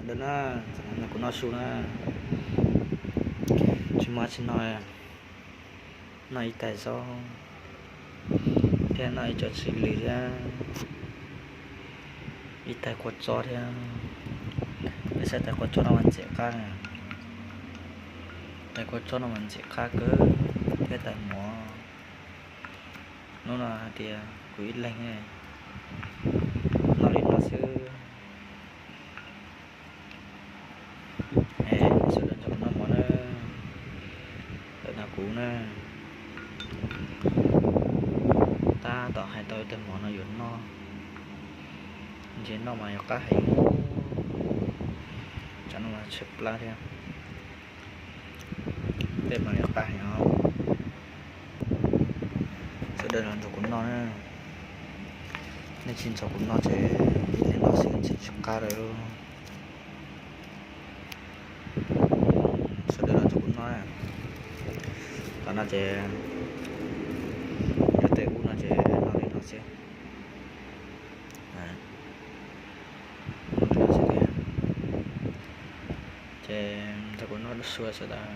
Ntawd na, kuv noj su na, tsis muaj tsis noj, noj ib tais zaub thiab noj ib co txiv lws thiab ib tais kua txob thiab. Nej saib tais kua txob no mas ntxim qab na. Tais kua txob no mas ntxim qab kawg thiab tais mov. Hnub no hais tias kuv ib leeg noj li no xwb. Sawv daws nrog kuv noj mov na. Ntawm no kuv na, tab tom hais tau ib tug mov no yuav noj, ntshe noj mas yuav qab heev. Tsam no mas tshaib plab thiab, tej mas yuav qab heev os. Sawv daws los nrog kuv noj na. Nej tsis nrog kuv noj ces ib leeg noj xwb ntshe tsis qab lawm. Sawv daws los nrog kuv noj. Qhov no ces yog tej ub no ces noj li no xwb. Ces nrog kuv noj su sawv daws.